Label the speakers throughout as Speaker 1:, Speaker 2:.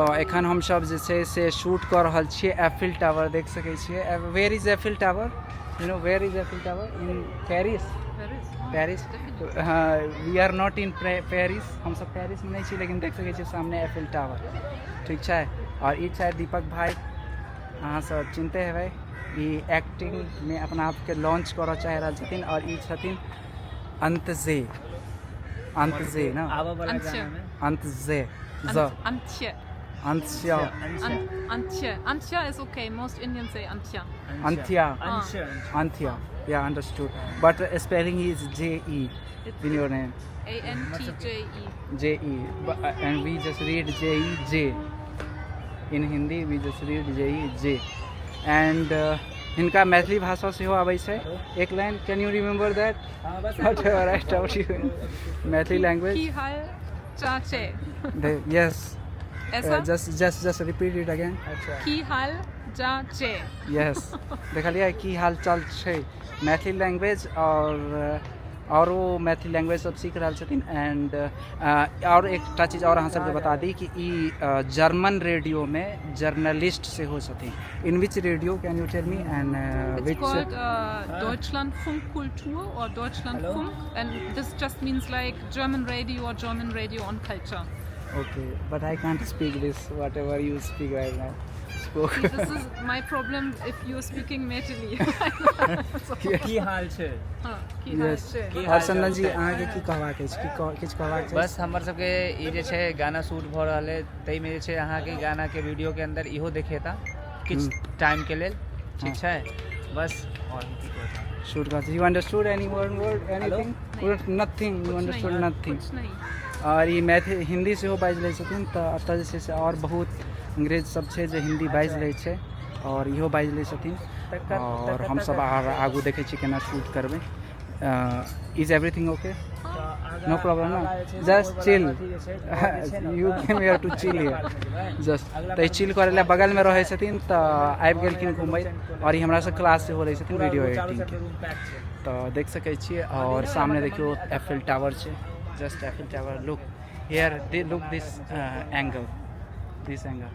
Speaker 1: तऽ एखन हमसभ जे छै से शूट कऽ रहल छियै एफिल टावर। देख सकै छियै। Where is Eiffel Tower? You know where is Eiffel Tower? In Paris. Paris. हँ, we are not in Paris. हमसभ पेरिसमे नहि छी, लेकिन देख सकै छियै सामने एफिल टावर। ठीक छै। आओर ई छै दीपक भाई, अहाँसभ चिन्हते हेबै। ई एक्टिंगमे अपना आपके लॉन्च करऽ चाहि रहल छथिन। आओर ई छथिन अंतजे, अंतजे ने?
Speaker 2: आबऽ वाला
Speaker 3: अंश।
Speaker 2: गाना मे।
Speaker 1: अंतजे ज।
Speaker 3: Antje.
Speaker 1: अंत्य।
Speaker 3: Antje. Antje is okay. Most Indians say Antje.
Speaker 1: Antya.
Speaker 2: अंश।
Speaker 1: Anthya. Yeah, understood. But spelling is J E
Speaker 3: It's
Speaker 1: in your name.
Speaker 3: A N T J E.
Speaker 1: J E. But, and we just read J E J. In Hindi, we just read J E J. And हिनका मैथिली भाषा सेहो आबै छै। एक line, can you remember that?
Speaker 2: हँ, बस।
Speaker 1: Whatever I taught you in Maithili language.
Speaker 3: की हाल चाल छै?
Speaker 1: Yes.
Speaker 3: ऐसा?
Speaker 1: Just repeat it again.
Speaker 2: अच्छा।
Speaker 3: की हाल चाल छै?
Speaker 1: यस, देखलियै, की हाल चाल छै, मैथिली लैंग्वेज। आओर आओरो मैथिली लैंग्वेज सब सीख रहल छथिन। एंड आओर एकटा चीज आओर अहाँ सबके बता दी कि ई जर्मन रेडियोमे जर्नलिस्ट सेहो छथिन। In which radio, can you tell me? And
Speaker 3: It's
Speaker 1: which
Speaker 3: called Deutschlandfunk Kultur or Deutschlandfunk, and this just means like German radio or German radio on culture.
Speaker 1: Okay, but I can't speak this, whatever you speak right now. Spoke.
Speaker 3: See, this is my problem if you're speaking Maithili. So,
Speaker 2: की हाल छै?
Speaker 3: हाँ, की हाल छै?
Speaker 2: की
Speaker 1: आओर
Speaker 2: हाल
Speaker 1: चंदन जी,
Speaker 2: चाल छै?
Speaker 1: अहाँके की कहबाक अछि? की किछु कहबाक छै?
Speaker 2: बस, हमर सबके ई जे छै गाना शूट भऽ रहल है, ताहिमे जे छै अहाँके गानाके वीडियोके अंदर इहो देखेता किछु टाइमके लेल। ठीक छै, बस, आओर हम की कहब?
Speaker 1: शूट कर। You understood any one word, anything? Nothing you
Speaker 3: कुछ
Speaker 1: understood?
Speaker 3: नहीं,
Speaker 1: नथिंग।
Speaker 3: कुछ नहीं।
Speaker 1: आओर ई मैथिली हिन्दी सेहो बाजि लै छथिन। तऽ एतऽ जे छै से आओर बहुत अंग्रेज सब छै जे हिन्दी बाजि लै छै आओर इहो बाजि लै छथिन। आओर हमसब आगू देखै छी केना शूट करबै। Is everything okay? No problem ना? Just chill. You came here to chill here just. तऽ ई चिल करै लए बगलमे रहै छथिन, तऽ आबि गेलखिन घुमैत। आओर ई हमरासँ क्लास सेहो लै छथिन वीडियो एडिटिंगके। तऽ देख सकै छियै। आओर सामने देखियौ, एफिल टावर छै। Just Eiffel Tower, look here, look this angle, this angle.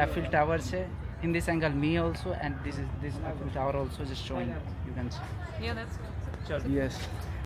Speaker 1: Eiffel Tower छै in this angle, me also, and this is this Eiffel Tower also just showing, you can see.
Speaker 3: Yeah, that's
Speaker 2: चलू।
Speaker 1: Yes.